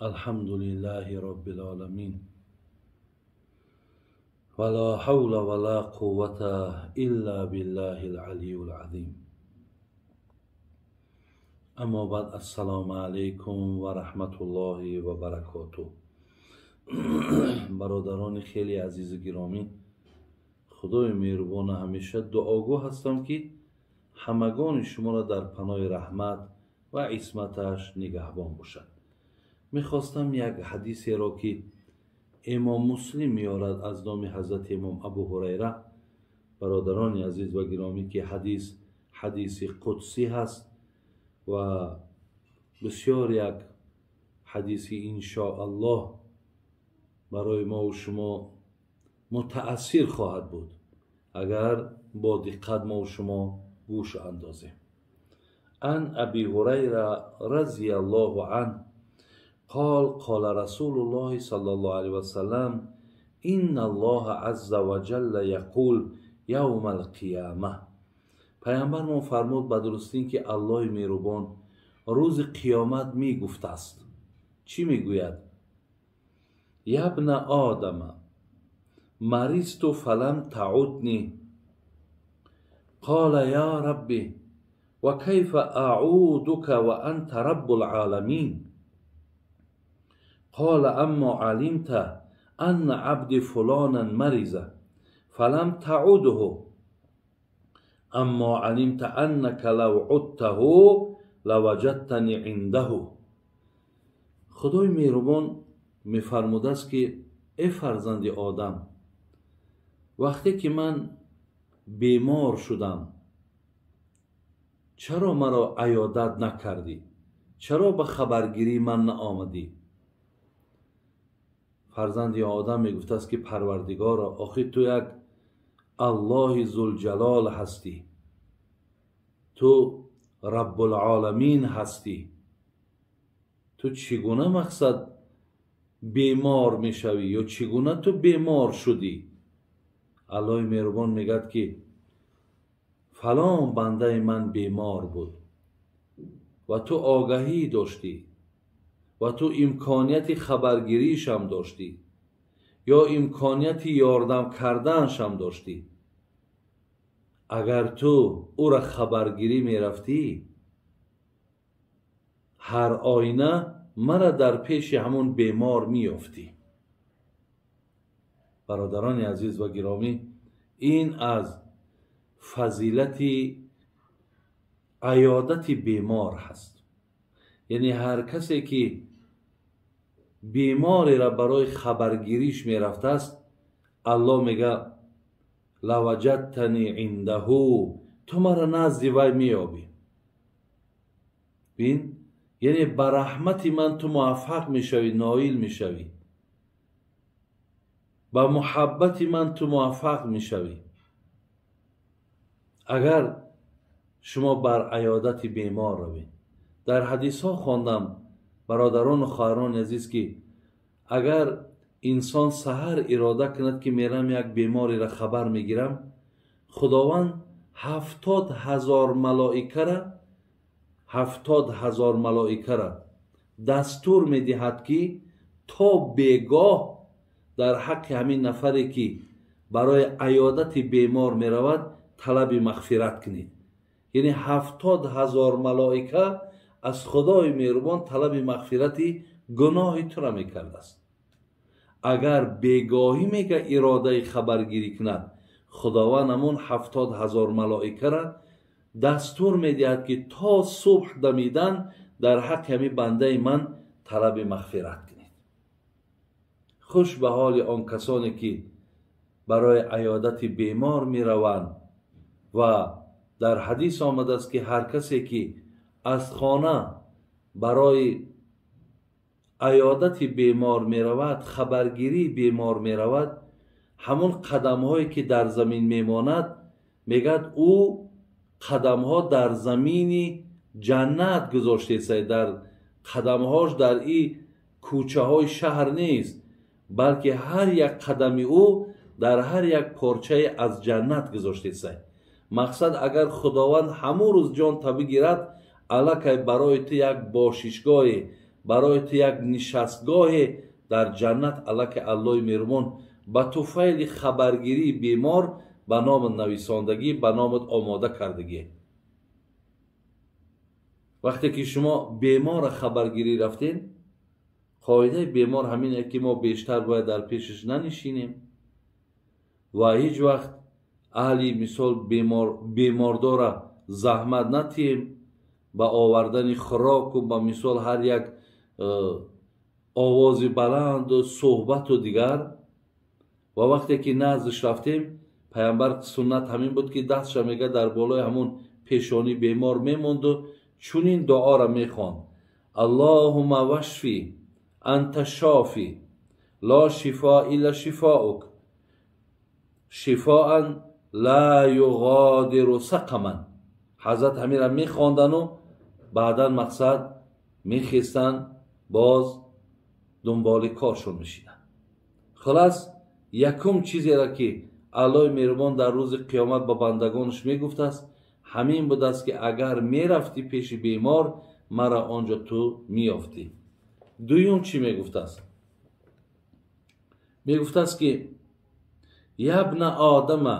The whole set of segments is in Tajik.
الحمد لله رب العالمين ولا حول ولا قوة إلا بالله العلي العظيم. أما بعد، السلام عليكم ورحمة الله وبركاته. Бародарони хеле азизу гиромӣ, Худои меҳрубона ҳамеша дуогӯ ҳастам, ки ҳамагони шуморо дар паноҳи раҳмат ва исматаш нигаҳбон бошад. Мехостам як ҳадисеро, ки Имом Муслим меорад аз номи ҳазрати имом Абу Ҳурайра, бародарони азиз ва гиромӣ, ки ҳадис ҳадиси қудсӣ ҳаст ва бисёр як ҳадиси иншоаллоҳ барои мову шумо мутаассир хоҳад буд, агар бо диққат мову шумо гӯш андозем. Ан Аби Ҳурайра разияллоҳу анҳу قال: قال رسول الله صلى الله عليه وسلم: إن الله عز وجل يقول يوم القيامة. Пайғамбармон фармуд: ба дурустин ки Аллоҳи меҳрубон рӯзи қиёмат мегуфтааст. Чӣ мегӯяд? يا ابن آدم، مرضت فلم تعدني. قال: يا رب، وكيف أعودك وأنت رب العالمين؟ قال: أما علمت أن عبدي فلانا مرض فلم تعده؟ أما علمت أنك لو عدته لوجدتني عنده؟ Худои меҳрубон мефармудааст, ки э фарзанди одам, вақте ки ман бемор шудам, чаро маро аёдат накардӣ? Чаро ба хабаргирии ман наомадӣ? Фарзанди одам мегуфтааст, ки Парвардигоро, охи ту як Аллоҳи Зулҷалол ҳастӣ, ту Раббулоламин ҳастӣ, ту чӣ гуна мақсад бемор мешавӣ ё чӣ гуна ту бемор шудӣ? Аллоҳи меҳрубон мегӯяд, ки фалон бандаи ман бемор буд ва ту огаҳӣ доштӣ ва ту имконияти хабаргириишам доштӣ ё имконияти ёрдам карданашам доштӣ. Агар ту ӯра хабаргирӣ мерафтӣ, ҳар оина мара дар пеши ҳамон бемор меёфтӣ. Бародарони азиз ва гиромӣ, ин аз фазилати аёдати бемор ҳаст. Яъне ҳар касе ки бемореро барои хабаргириш мерафтааст, Аллоҳ мега: لوجدتني عنده, ту мара назди вай меёбӣ. Бин, яъне ба раҳмати ман ту муваффақ мешавӣ, ноил мешавӣ, ба муҳаббати ман ту муваффақ мешавӣ, агар шумо бар аёдати бемор равед. Дар ҳадисҳо хондам, бародарону хоҳарони азиз, ки агар инсон саҳар ирода кунад, ки мерам, як бемореро хабар мегирам, Худованд 70,000 малоикара, 70,000 малоикара дастур медиҳад, ки то бегоҳ дар ҳаққи ҳамин нафаре, ки барои аёдати бемор меравад, талаби мағфират кунед. Яъне 70,000 малоика аз Худои меҳрубон талаби мағфирати гуноҳи тура мекардааст. Агар бегоҳӣ мега иродаи хабаргирӣ кунад, Худованд ҳамон 70,000 малоикара дастур медиҳад, ки то субҳ дамидан дар ҳаққи ҳамин бандаи ман талаби мағфират кунед. Хуш ба ҳоли он касоне, ки барои аёдати бемор мераванд. Ва дар ҳадис омадааст, ки ҳар касе ки аз хона барои аёдати бемор меравад, хабаргирии бемор меравад, ҳамон қадамҳое ки дар замин мемонад, мегӯяд, ӯ қадамҳо дар замини ҷаннат гузоштеса. Дар қадамҳош дар и кӯчаҳои шаҳр нест, балки ҳар як қадами ӯ дар ҳар як порчае аз ҷаннат гузоштеса. Мақсад, агар Худованд ҳамон рӯз ҷонта бигирад, аллакай барои ту як бошишгоҳе барои ту як нишастгоҳе дар ҷаннат аллаки Аллоҳи меҳрубон ба туфайли хабаргирии бемор ба номат нависондагӣ, ба номат омода кардагӣ. Вақте ки шумо беморро хабаргирӣ рафтем, қоидаи бемор ҳамин е ки мо бештар бояд дар пешаш нанишинем ва ҳеҷ вақт аҳли мисол бемордора заҳмат натиҳем ба овардани хӯроку ба мисол ҳар як овози баланду суҳбату дигар. Ва вақте ки наздиш рафтем, паямбар суннат ҳамин буд ки дастша мега дар болои ҳамун пешонӣ бемор мемонду чунин дуоро мехонд: Аллоҳумма вашфи анта шофи ло шифо илла шифоук шифоан ла юғодиру сақаман. Ҳазрат ҳаминро мехондану баъдан мақсад мехестанд, боз дунболи коршон мешиданд. Хулас, якум чизеро ки Аллоҳи меҳрубон дар рӯзи қиёмат ба бандагонаш мегуфтааст, ҳамин будааст ки агар мерафтӣ пеши бемор, мара он ҷо ту меёфтӣ. Дуюм чӣ мегуфтааст? Мегуфтааст ки ябна одама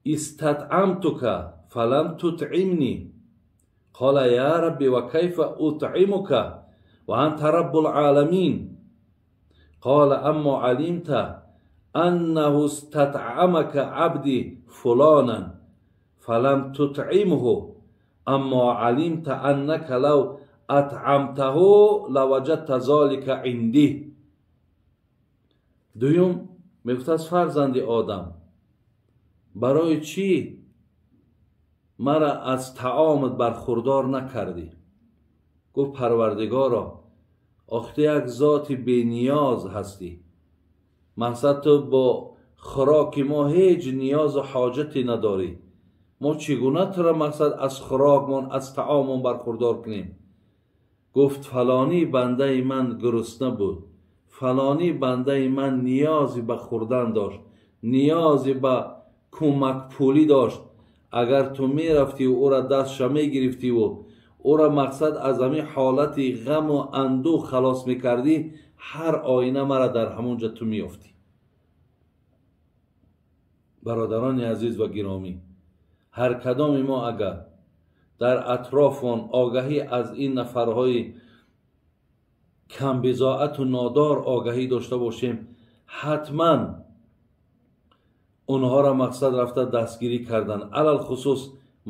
истатъамтука фалам тутъимни қола я рабби ва кайфа утъимука ва анта раббул оламин қола аммо алимта аннаҳу истатъамака абди фулонан фалам тутъимҳу аммо алимта аннака лав атъамтаҳу лаваҷадта золика индӣ. Дуюм мегуфтааст: фарзанди одам, барои чӣ мара аз таомат бархурдор накардӣ? Гуфт: Парвардигоро, ох ту як зоти бениёз ҳастӣ, мақсад ту бо хӯроки мо ҳеҷ ниёзу ҳоҷате надорӣ, мо чӣ гуна туро мақсад аз хӯрокмон, аз таоммон бархурдор кунем? Гуфт: фалонӣ бандаи ман гурусна буд, фалонӣ бандаи ман ниёзе ба хӯрдан дошт, ниёзе ба кӯмакпулӣ дошт. Агар ту мерафтиву ӯра дастша мегирифтиву ӯра мақсад аз ҳамин ҳолати ғаму андӯҳ халос мекардӣ, ҳар оина мара дар ҳамон ҷо ту меёфтӣ. Бародарони азиз ва гиромӣ, ҳар кадоми мо агар дар атрофон огаҳӣ аз ин нафарҳои камбизоату нодор огаҳӣ дошта бошем, ҳатман онҳоро мақсад рафта дастгирӣ кардан. Алалхусус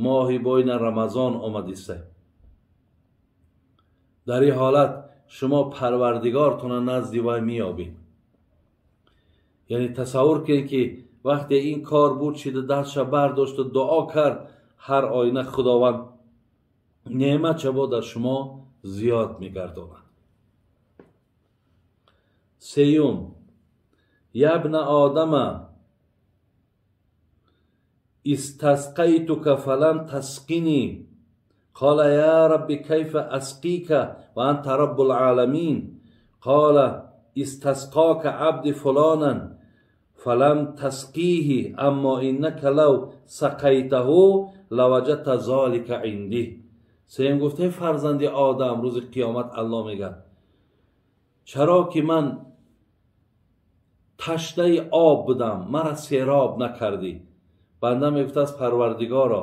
моҳи бойна Рамазон омадиста. Дар ин ҳолат шумо парвардигортона назди вай меёбед. Яъне тасаввур кунед ки вақте ин кор буд шида дастша бардошту дуо кард, ҳар оина Худованд неъматша бо дар шумо зиёд мегардонад. Сеюм: ябна одама истасқайтука фалам тасқинӣ қола я рабби кайфа асқика ва анта раббул оламин қола истасқока абди фулонан фалам тасқиҳи аммо иннака лав сақайтаҳу лаваҷадта золика индӣ. Сеюм гуфта: фарзанди одам, рӯзи қиёмат Аллоҳ мегӯяд: чаро ки ман ташнаи об будам, мара сероб накардӣ? Банда мегуфтааст: Парвардигоро,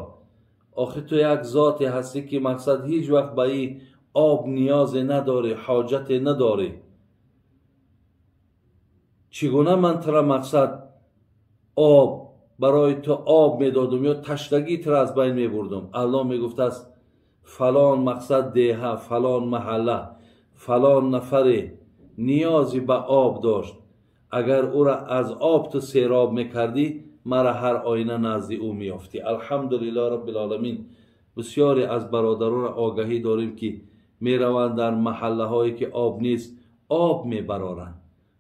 охи ту як зоте ҳастӣ ки мақсад ҳеҷ вақт ба ин об ниёзе надорӣ, ҳоҷате надорӣ. Чӣ гуна ман тура мақсад об барои ту об медодум ё ташнагӣ тура аз байн мебурдум? Аллоҳ мегуфтааст: фалон мақсад деҳа, фалон маҳалла, фалон нафаре ниёзе ба об дошт, агар ӯра аз об ту сероб мекардӣ, мара ҳар оина назди ӯ меёфтӣ. Алҳамдулиллоҳ раббил оламин. Бисёре аз бародаронро огаҳӣ дорем ки мераванд дар маҳаллаҳое ки об нест, об мебароранд.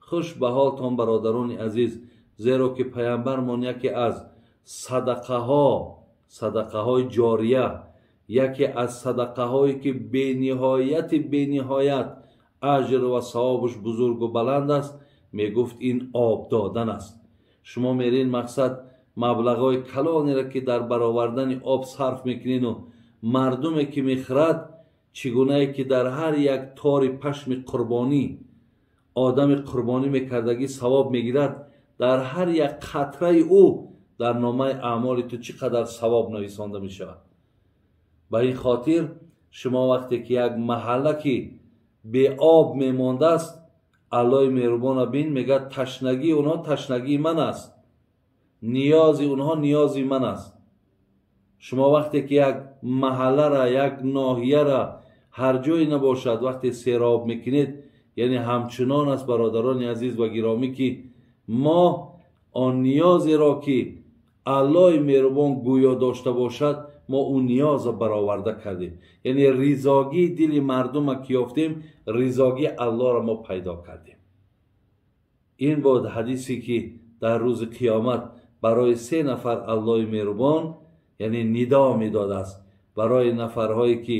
Хуш ба ҳолтон бародарони азиз, зеро ки паямбармон яке аз садақаҳо, садақаҳои ҷория, яке аз садақаҳое ки бениҳояти бениҳоят аҷр ва савобаш бузургу баланд аст, мегуфт ин об додан аст. Шумо мерин мақсад маблағҳои калонеро ки дар баровардани об сарф мекунену мардуме ки мехӯрад Чӣ гунае ки дар ҳар як тори пашми қурбонӣ одами қурбонӣ мекардагӣ савоб мегирад, дар ҳар як қатраи ӯ дар номаи аъмоли ту чӣ қадар савоб нависонда мешавад. Ба ин хотир шумо вақте ки як маҳалла ки беоб мемондааст, Аллоҳи меҳрубона бин, мегӯяд ташнагии онҳо ташнагии ман аст, ниёзи онҳо ниёзи ман аст. Шумо вақте ки як маҳаллара, як ноҳияра, ҳар ҷое набошад, вақте сероб мекунед, яъне ҳамчунон аст, бародарони азиз ва гиромӣ, ки мо он ниёзеро ки Аллоҳи меҳрубон гӯё дошта бошад, мо ӯ ниёзро бароварда кардем. Яъне ризогии дили мардума ки ёфтем, ризогии Аллоҳро мо пайдо кардем. Ин буд ҳадисе ки дар рӯзи қиёмат барои се нафар Аллоҳи меҳрубон яъне нидо медодааст. Барои нафарҳое ки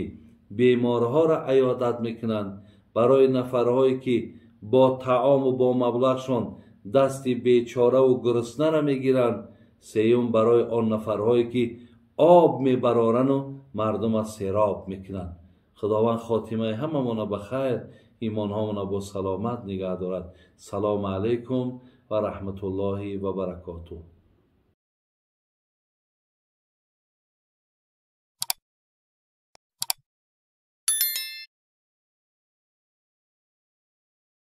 беморҳоро аёдат мекунанд, барои нафарҳое ки бо таому бо маблағшон дасти бечораву гуруснара мегиранд, сеюм барои он нафарҳое ки об мебарарану мардума сероб мекунанд. Худованд хотимаи ҳамамона ба хайр, имонҳомона бо саломат нигаҳ дорад. Салому алайкум ва раҳматуллоҳи ва баракотуҳ.